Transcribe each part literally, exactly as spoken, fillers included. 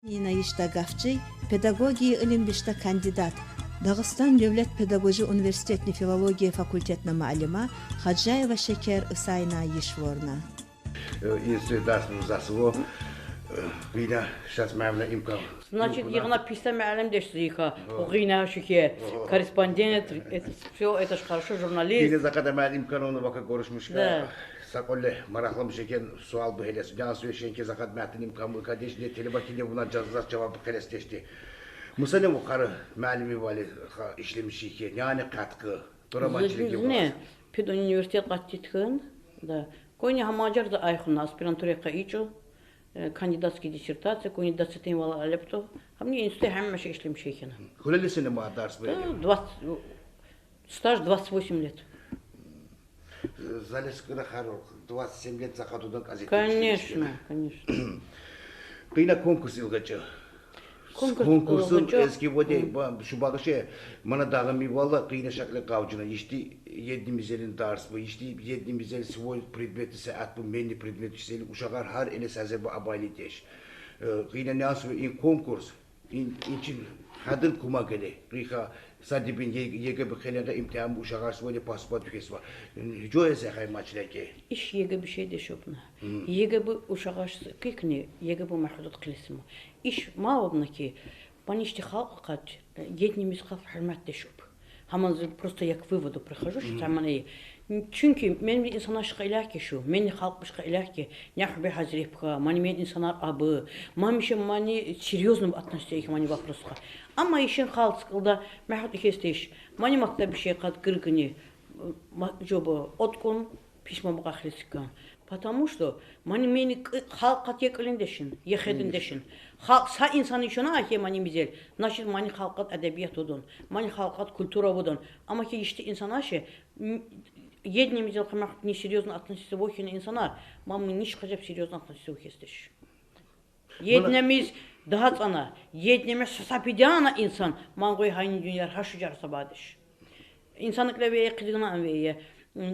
Nina yışta gafçıy, pedagogiya ilim bışta kandidat, Dağıstan devlet pedagoji universitetni filologiya fakultetni malima Xacayeva Şeker ısayna yış vorna. Institut dars muzası o. Gıyna şas mevla imkan. Значит, yığına piste melim deşsiz yıka. O gıyna şüke, корреспондент, это все, это ж хорошо, журналист. Gıyna zakada mevla imkan onu vaka görüşmüşka. Да. Sakolle maraklamış eken sual bu hele. Can suyu şenke zakat metin imkan bu kardeş ne telebaki ne buna cazlar cevabı keles deşti. Mısale bu karı malimi vali işlemiş ki. Yani katkı. Duramaçlık yok. Не, педуниверситет qattitkin. Да. Кони хамаджар да айхуна аспирантура каичу, кандидатский диссертация, кони дацетин вала алепто. Хамни институт хаммаша işlemiş eken. Huleli sene ma ders böyle. Двадцать, стаж двадцать восемь лет. Zaleskıda har двадцать семь лет zakatudan gazete. Конечно, конечно. Gıyna konkurs ilgacı. Konkurs Konkursun ilgacı. Eski vode şu bakışı mana dağım valla gıyna şakle kavcına. İşte yedi mizelin ders bu. İşte yedi mizel свой предмет ise at bu menni предмет ise uşaklar har ele sazer bu abaylı deş. Gıyna ne asıl in konkurs. In, için hadın kuma gele. Gıyha sadibin YGB kelenge imtihan bu uşaklar vode paspa tükesva. Jo ese hay maçleke. İş YGB şey de şopna. YGB uşaklar kikni, YGB mahudut kılısımı. İş ma obna ki, bana işte halk kaç, yetnimiz kaf hürmet de şop. Haman просто я к выводу прихожу, что там они. Çünkü men bir insana şık ilah ki şu, men halk bir şık ilah ki, ne hübe hazrepka, mani men insanlar abı, mamişe mani серьёзно относится их mani вопроска. Ama işin halk sıkılda, mahut ikesteş, mani makta bir şey kat gırgını, jobu, otkun, pişma bu kahlisika. Потому что mani meni halk kat yekilin deşin, yehedin deşin. Halk sa insan işine ake mani mizel. Значит, mani halk kat edebiyat odun, mani halk kat kultura odun. Ama ki işte insan aşı, yedne mizel kımak не серьёзно относится вохин insanlar, mamı niş kacap серьёзно относится вохестеш. Yednemiz daha sana, yednemiz сопряжённый insan, mangoy hayni dünyar haşucar sabadış. İnsanlıkla ve kıdığına ve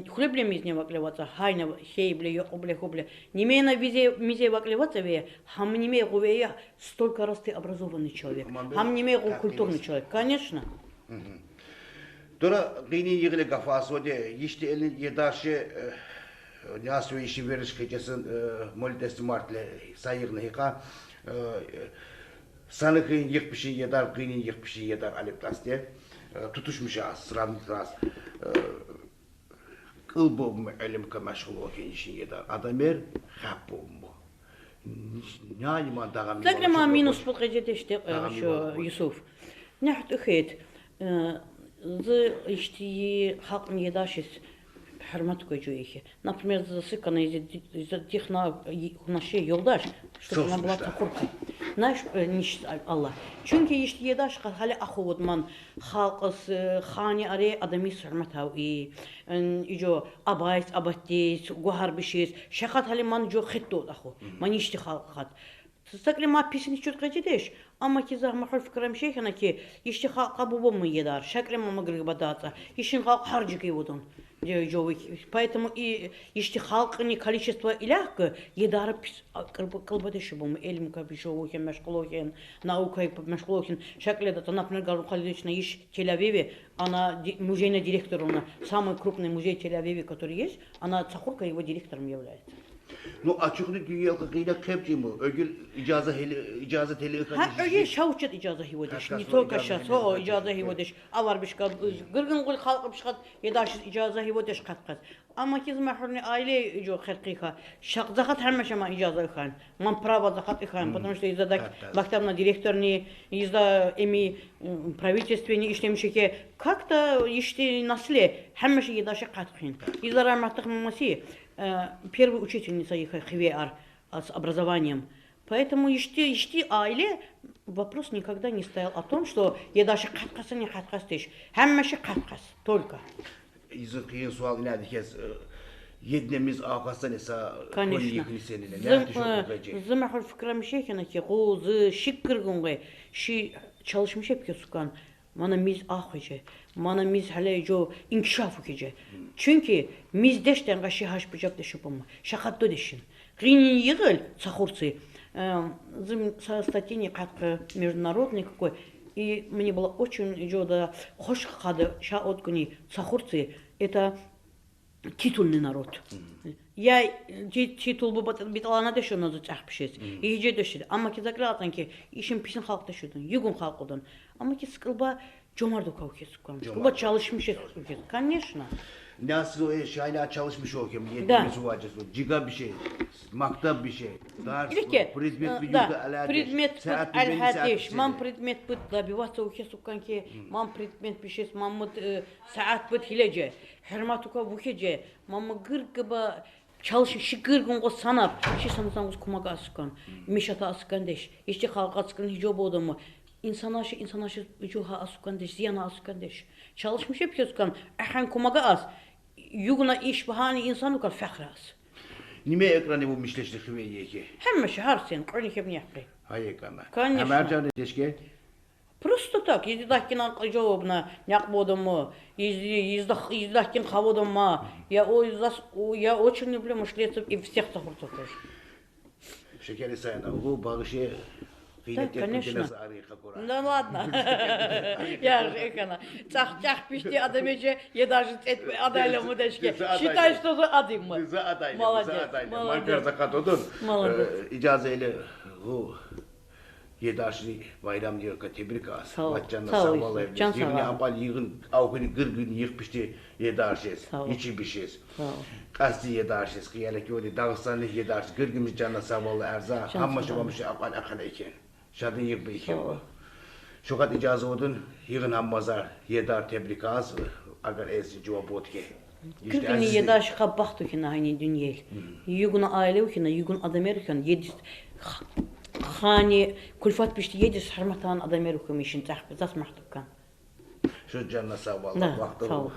huleblemiz ne vaklevata, hayna şey bile yok bile huble. Nimeyna vize mize vaklevata ve hamnime guveye столько раз ты образованный человек, hamnime культурный человек, конечно. Dora gıyni yığılı gafası o de, işte elin yedaşı, ne asıl işi veriş kıcasın, molitesi martle sayığını yıka, sanıkın yıkmışın yedar, gıynin yıkmışın yedar aliptas de, tutuşmuş az, sıramlık az. Kıl bu mu elim ka meşgul o işin yedar, adam er, hep bu mu? Ne ayman dağım. Так ли ма минус пылкъеджетештек, Юсуф. Нехт ухет. Зы ишти халкъны едашлес хурмат куеджу ихи. Например, зы сыкана из-за дихна хунашы ёлдаш, чтоб она была такурка. Знаешь, ниш Алла. Чунки ишти едаш хали аху вот ман халкъысы, хани аре адамис хурмат ав и иджо абайс, абаттес, гугьар бишес, шакъат хали ман джо хетто аху. Ман ишти халкъ хат. Сакъли ма писни чут къеджедеш, амма ки за махур фикрам шехана ки, ишти халкъа бубамы едар, шакъли ма магриб адатса, ишин халкъ гьар джугъи вудун. Джовик. Поэтому и ишти халкъны количество илях ки, едары пис кылбадеш бубамы, элим ка бишо ухен, машгъул ухен, наукай машгъул ухен, шакъли адатса, например, Гарун Халидовична иш Тель-Авиве, она музейный директор, она самый крупный музей Тель-Авиве, который есть, она цахурка его директором является. Ну, açıklı dünya kıyla kepçi mi? Ögül icazı heli, icazı heli. Ha, öyle şavçet icazı hivodeš. Не только щас, o icazı hivodeš. Avar bişkat, gırgın gul halkı bişkat, yedaşız icazı hivodeš kat kat. Ama ki zı mahurni aile ico xerqiha. Şaq zakat her meşe ma icazı ikan. Man prava zakat ikan. Потому что из-за так, maktabna direktorni, из-за emi правительственный işlemiş ki, как-то ишti nasle, her meşe yedaşı kat kin. Из-за rahmetlik mamasi, первый учительница их хиве ар с образованием. Поэтому ишти, ишти aile вопрос никогда не стоял о том, что едаşı katkası ne katkası deş. Her meşe katkası, только. Izin kıyın sual ne dikez, yednemiz avkastan esa Конечно. Seninle. Zı mahur fikram şekena ki, ğu zı şik kırgın ğu, şi çalışmış hep ki sukan. Mana miz ahıcı, mana miz hale co inkişaf ukici. Çünkü miz deşten qaşı haş bıcak deşi bıma. Şaqat do deşin. Gıynin yığıl, sahursi. Э, Зым са статья не как-то международный какой. И мне было очень жёда хош хады ша от куни цахурцы. Это титульный народ. Я ти- титул бу бит- биталана дешёна за чахпишес. И же дешёд. Амма ки закрылатан ки ишин писин халк дешёдун, югун халкудун. Амма ки скылба жомарду кавкес куам. Скылба çalışmış es. Конечно. Nasıl o şeyler çalışmış o kim? Da. Yedimiz vacısı. Ciga bir şey. Maktab bir şey. Ders. İlke, Предмет bir da, yurda alâ. предмет bit alhatiş, мам предмет bit добиваться уке суккан ки, мам предмет бишес, мам мыт, э, саат бит хилеже, херматука вукеже, мам мы гыр гыба çalışın, şi gır gün sanap, şi sanısan kuz kumaga asukkan, meşata asukkan deş, işte halka asukkan hiç o bodomu, insana şi, insana şi, ha asukkan deş, ziyana asukkan deş. Çalışmış hep asukkan, ahan kumaga as, yuguna iş bahani insan ukar fahras. Nime ekranı bu mişleşti hüve yeki? Hemme şey, her sen, kırın hep ne yapayım. Hay ekrana. Конечно. Hem ercan deşke. Просто так, езди дахкин жёвабна, няк бодомо, езди, езди дахкин хаводома, я, ой, зас- о, я очень люблю мышлецов и всех цахурцов тоже. Şekeri sayana. Bu bağışı Да, конечно. Arı kakura. Ну ладно. Я же экана. Цах, цах пишти адамеже, я даже цет адайлы мыдашке. Считай, что за адым мы. Za adaylı. Молодец, Za adaylı. молодец. Markar zakat odun. Молодец. Ee, İcazeyle bu Yedaşlı bayram diyor ki tebrik az. Sağ ol. Vatcanına Sağ ol, sağ ol. can sağ ol. Yığını apal yığın avhını gır gün yıkmıştı Yedaşız. Sağ ol. İçi bişiz. Sağ ol. Qasti Yedaşız. Kıyalek yolu Dağıstanlı Yedaşız. Gır gümüş canına sağ ol erza. Can Hamma sağ şu ol. mamış apal akan eken. Şadın yık bir eken. Sağ ol. Şokat icazı odun yığın hammazar Yedar tebrik az. Agar ez cevap otke. Kırkını Yedaş kabbah tuhina hani dünyel. Yuguna aile uhina, yugun adamer uhina, yedis hani kulfat pişti yedis harmatan adamer uhina işin zas mahtukkan. Şu canına sağ ol. Da, Vaktı sağ ol.